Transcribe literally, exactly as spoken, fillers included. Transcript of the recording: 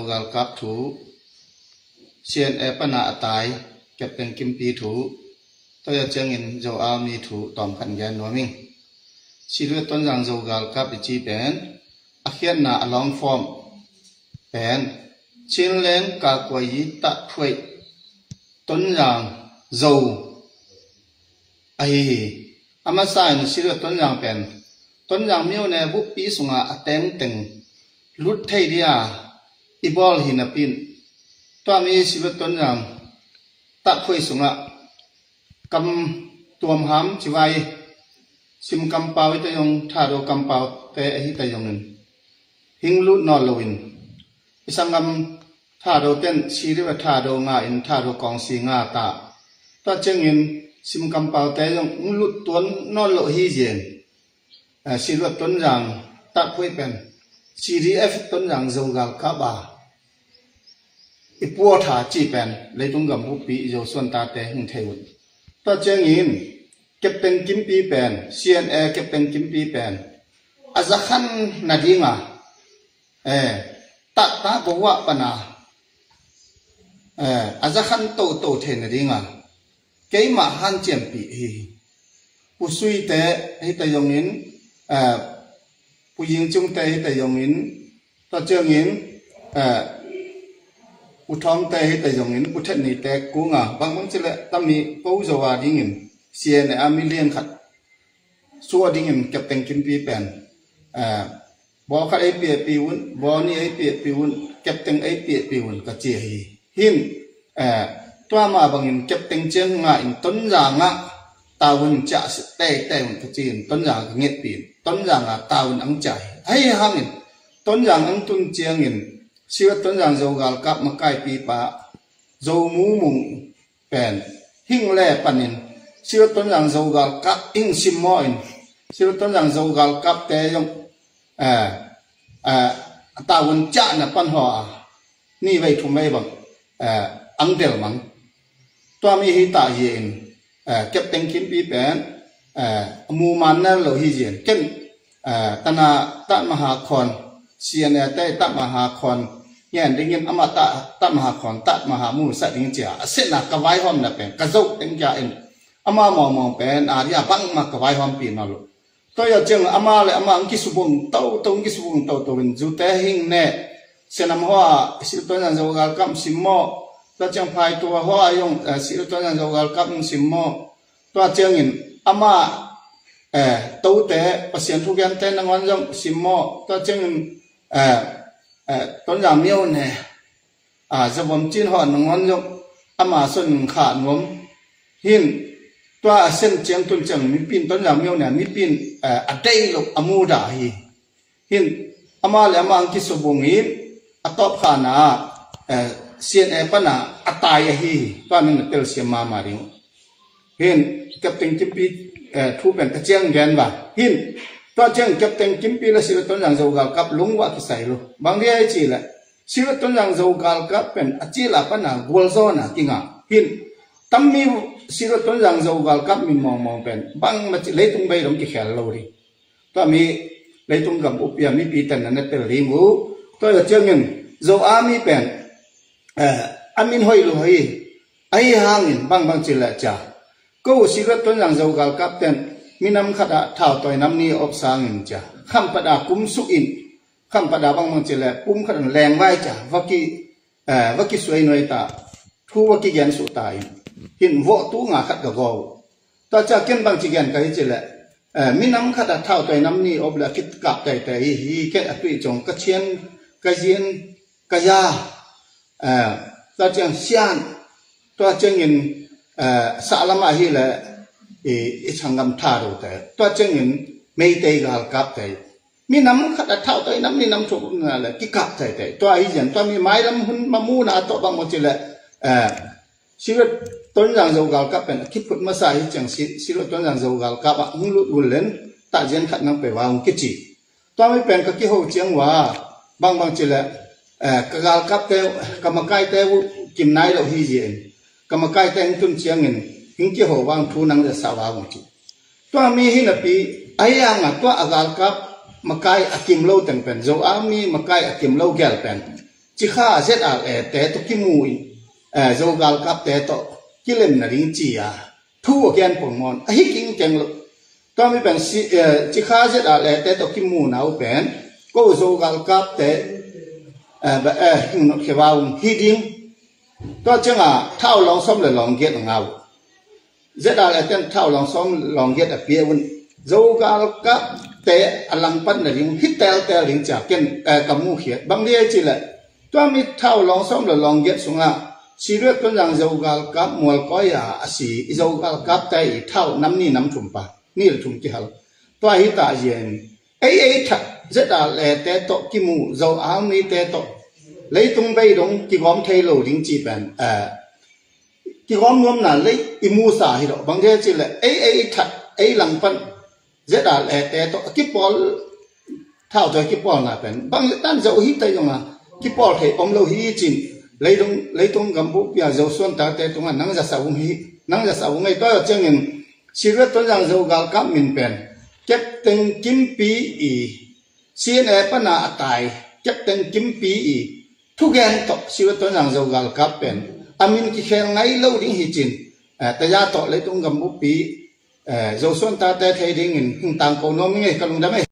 galkap thu, C N A pana a tai Captain Kimpi thu, tua ciangin Zo Army thu tawmkhat gen nuam ing. Silhouette Tonzang Zo galkap i ci pen a khiatna a long form pen Chinland Kakuayi Tatphuei Tonzang Zo ahi hi. A masa in Silhouette Tonzang pen Tonzang myone buppi sunga a tengteng lut thei dia i bawl hi napi in, tua mi Silhouette Tonzang Tatphuei sungah kam tuamham civai, sim kampau hi ta zong, Thado kampau te ahi ta zongin hing lut nawn loin, i sanggam Thado ten Silhouette Thado nga in Thado kawngsi nga ta. Tua ciangin sim kampau te zong hing lut tuan nawn lo hi zia in, eh, Silhouette Tonzang Tatphuei pen C D F Tonzang Zo galkap a i puatha ci pen leitung gam buppi i Zo suan tate hing thei un. Tua ciangin Captain Kimpi pen, C N A Captain Kimpi pen a zakhan nadinga, eh, taktak bawah pana, eh, a zakhan toto thei nadinga keimah hanciampih hi. Pu Sui te hi ta zongin, eh, Pu Ying Cung te hi ta zongin, tua ciangin, eh, Pu Thawng te hi ta zongin, Pu Thet Ni te kunga bangbang cileh tami ko Zo a dingin C N A a milian khat sua dingin Captain Kimpi pen, eh, bawl khat ei piahpih un, bawl nih ei piahpih un, captain ei piahpih un ka ci hi. Hin, eh, tua mah bangin captain ciang nga in Tonzang ah tavuan ciah teitei un ka ci in Tonzang ka ngetpih in Tonzang ah tavuan ang ciah hi. Ahi hangin Tonzang ang tun ciangin Silhouette Tonzang Zo galkap makaipipa Zo Mu Mung pen hing le panin Silhouette Tonzang Zo galkap hing simmawh in Silhouette Tonzang Zo galkap te zong, eh, eh, a tavuan ciahna pan haw a ni vei thum vei bang, eh, ang delmang. Tua mi hi ta hi in, eh, Captain Kimpi pen, eh, a mu man nel lo hi zia in ken, eh, tana Taj Mahal khawn, C N A te Taj Mahal khawn ngen dingin ama ta, Taj Mahal khawn, Taj Mahal mu sa ding cia a sena ka vaihawmna pen ka zoh teng kia in ama mawngmawng pen a dia bangma ka vaihawmpih nawn lo. Tua ciang ama le ama ang kisubung toto, ang kisubung toto in zute hing ne, senam haw a Silhouette Tonzang Zo galkap simmawh. Tua ciang phaitua haw a zong, eh, Silhouette Tonzang Zo galkap simmawh. Tua ciangin ama, eh, tote Pasian thugente nangawn zong simmawh. Tua ciangin, eh, eh, Tonzang myone, ah, zavom cin haw nangawn zong ama son khah nuam. Hin tua a sen ciang tun ciang mipi in Tonzang myone mipi in, eh, a dei lo a muda hi. Hin ama le ama ang kisubung in a tawpkhana, eh, C N A pana a tai ahi hi. Tua min a telsiam mama ding. Hin Captain Kimpi, eh, thu pen ka ciang gen ba. Hin tua ciang Captain Kimpi le Silhouette Tonzang Zo galkap lungwa kisai lo. Bang dia i ci le Silhouette Tonzang Zo galkap pen a cila pana gualzawna kinga. Hin tammi Silhouette Tonzang Zo galkap min mawngmawng pen bangma ci leitung bei dong kikhel lo ding. Tua mi leitung gam upia mipi ten na na tel ding uh. Tua ciangin Zo Army pen, eh, a min hoih lo hi. Ahi hangin bangbang cileh cia ko Silhouette Tonzang Zo galkap ten minam khat ah thautawi nam ni op sangin cia khampat a kumsuk in khampat a bangbang cileh pum khat an lengvai cia va ki, eh, va kisuai nuai ta, thu va kigen suh ta in hin vawh tu nga khat ka gaw uh. Tua cia ken bang ci gen ka hi cileh, eh, minam khat a thautawi nam ni op le a kikap teitei hi hi. Ken a tuih cong ka cian ka zin ka ya, eh, tua ciang sian, tua ciangin, eh, sahlam ah hi le i, i sanggam Thado te, tua ciangin Meitei galkap te, minam khat a thautawi nam ni nam thuk na le kikap teitei. Tua hi zian tua mi mailam hun mamuna a tawh bang maw cileh, eh, Silhouette Tonzang Zo galkap pen a kiphut masa hi ciang si, Silhouette Tonzang Zo galkap ah hung lut vun len tah zian khat nang pe va hung kici. Tua mi pen ka kiho ciang uh a, bangbang cileh, eh, ka galkapte, ka makaite uh kim nai lo hi zia in, ka makaite hing tun ciangin hing kiho vang thu nang le sa va hung ci. Tua mi hi napi, a hiang a tua a galkap makai a kim lo teng pen, Zo Army makai a kim lo gel pen Cikha Z R A te tawh kimu in, eh, Zo galkapte tawh kilemna ding ci-a thu a gen pongmawk a hi kingkeng lo. Tua mi pen si, eh, Cikha Z R A te tawh kimu na uh pen ko Zo galkapte, eh, ba, eh, hing notkhia uh hi ding. Tua ciangah thau lawng sawm le lawng giat a ngah uh. Z R A ten thau lawng sawm lawng giat a pia un. Zo galkapte a langpatna ding hi teltel ding ci-a ken, eh, ka mukhiat. Bang dia ci leh tua mi thau lawng sawm le lawng giat sungah Siruat Tonzang Zo galkap mualkawi-a a si i Zo galkapte i thau nam ni nam thum pa ni le thum kihal. Tua hi ta zian ei ei that Z R A te tawh kimu Zo Army te tawh leitung bei dong kigawm thei lo ding ci pen, eh, kigawm nuamna lei i musa hi lo. Bang dia ci leh ei ei that ei langpan Z R A te tawh a kipawl thau tawh a kipawlna pen bang tan zo hi tai zongah kipawl thei om lo hi cin leitung, leitung gambuhpi-a Zo suantate tungah nang zasa ung hi, nang zasa ung ei. Tua ciangin Siruat Tonzang Zo galkap min pen Captain Kimpi i C N A pana a tai Captain Kimpi i thugen tawh Siruat Tonzang Zo galkap pen a min kikhel ngai lo ding hi cin, eh, taya tawh leitung gambuhpi, eh, Zo suantate thei dingin hing tangko nuam ing ei, ka lungdam ei.